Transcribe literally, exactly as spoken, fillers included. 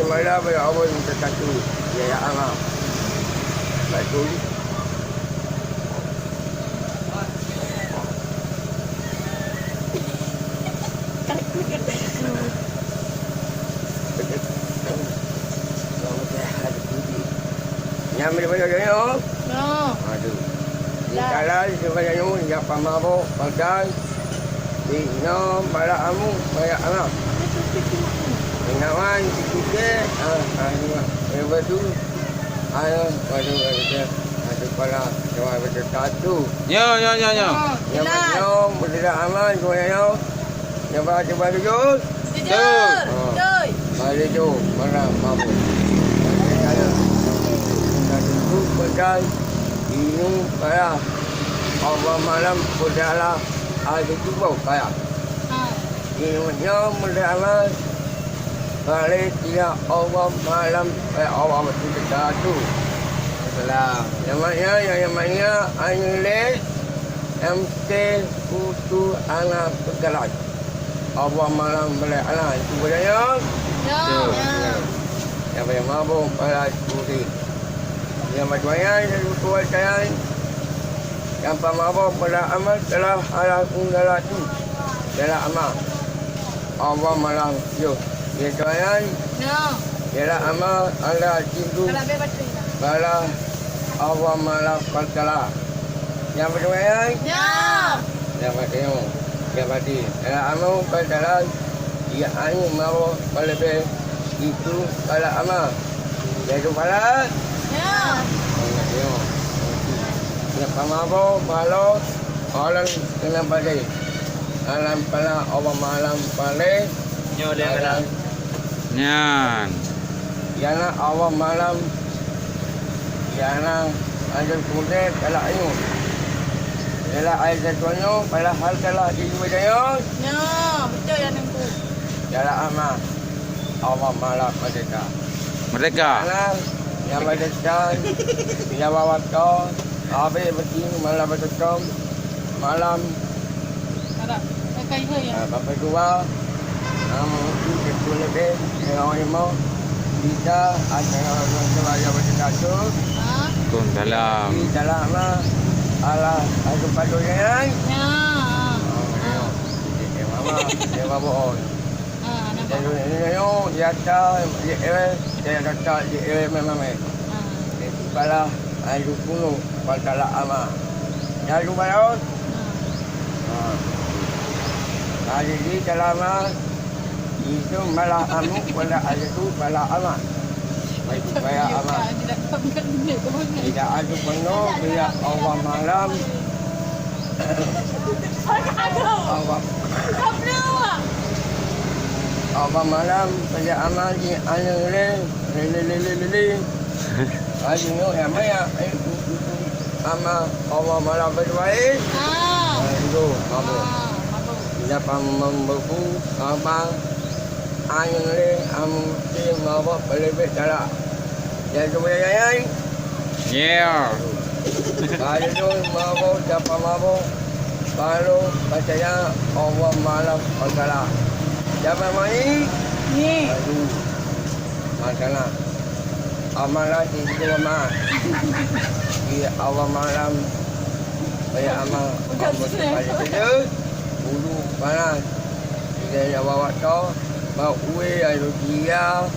Mala bak Allah minta satu, ya, ya Allah. Satu. Nyang boleh baca doa. No. Aduh. Lah. Di dalam sebanyak nyoe, nyapa mabok, pakai. Di nyoe, balak amu, balak anak. Inawan, sikit, ah, ah, dua. Eh, betul. Ayo, waduh, waduh, waduh, pala, cuma betul satu. Nyo, nyo, nyo, nyo. Oh, Yang jelas. Macam, betul aman, semuanya nyo. Cuba, cuba jujur. Jujur. Ha. Betul. Mari tu, mana mabuk. Mari saya. Kita duduk pegang. Minum payah. Allah malam berdalam. Air cuba payah. Ha. Minumnya mendalam. Balik tidak Allah malam. Eh, Allah betul tu. Salam. Yang mana, yang, yang mana? Air leh. M T Putu Ana Peugalai. Abah malam belai ana itu budaya. Ya. Ya. Yang banyak mabuk malam itu. Yang banyak yang itu kuat sayang. Yang pamabuk pada amat telah ala kundalatu. Dalam amat. Abah malam yo. Ya sayang. Ya. Ialah amal anda cintu bala Allah Malam Perkala. Nyang beutôi nyan? Nyoe. Nyang mati nyoe. Nyang mati. Ialah amal perkala, ia anu mawa palebe itu bala amal. Yaitu bala? Nyoe. Nyang mati nyoe. Nyang pamabo balo, orang kena badai. Alam pala, Allah Malam Paleh. Nyoe lé Alam. Nyan. Yana Allah malam, yana air putih galak ayun. Galak air jatuh nyoe, padahal galak di dua daya. Nyoe, beutôi ya Teungku. Galak ama, Allah malam merdeka. Merdeka. Yana, yang merdeka, yang bawa kau, habis bersih, malam bersih, malam Harap. Pakai ke ya? Ah, sampai dua. Ah, mungkin betul lebih. Dengan lima. Bisa, ada orang tua yang berkata tu. Ha? Kun dalam. Di dalam lah. Alah, aku patut jalan. Ya. Ah, ya. Dia mama, dia mabuk. Ah, nampak. Dia dulu ni, dia kata, dia, eh, dia kata, dia, eh, memang, eh. Ah. Dia tu kalah, ah, dia bunuh, bukan kalah ama. Dia tu balas. Ah. Ha. Kali ni dalam, ah, itu malah anu, pada hari tu malah ama. Baik, supaya ama. Tidak ada penuh, bila Allah malam. Allah. Allah malam, pada ama di anu le, le, le, le, le, le, le. Ayo, nyoe, ya, maya, eh, ama, Allah malam berdua, eh. Ah. Ayo, mabuk. Ah, mabuk. Siapa membeku, apa, ayo, le, amu, si, mabuk, pelebek, galak. Jadi, boleh, ya, ya, eh? Yeah. Ayo, mabuk, siapa mabuk? Baru percaya, Allah malam, Allah. Siapa main? Ni. Aduh. Masalah. Amalan itu lemah. Di awal malam, banyak amal. Bukan Allah saya. Bulu panas. Tidak ada bawa tau. Bau ue, air dia.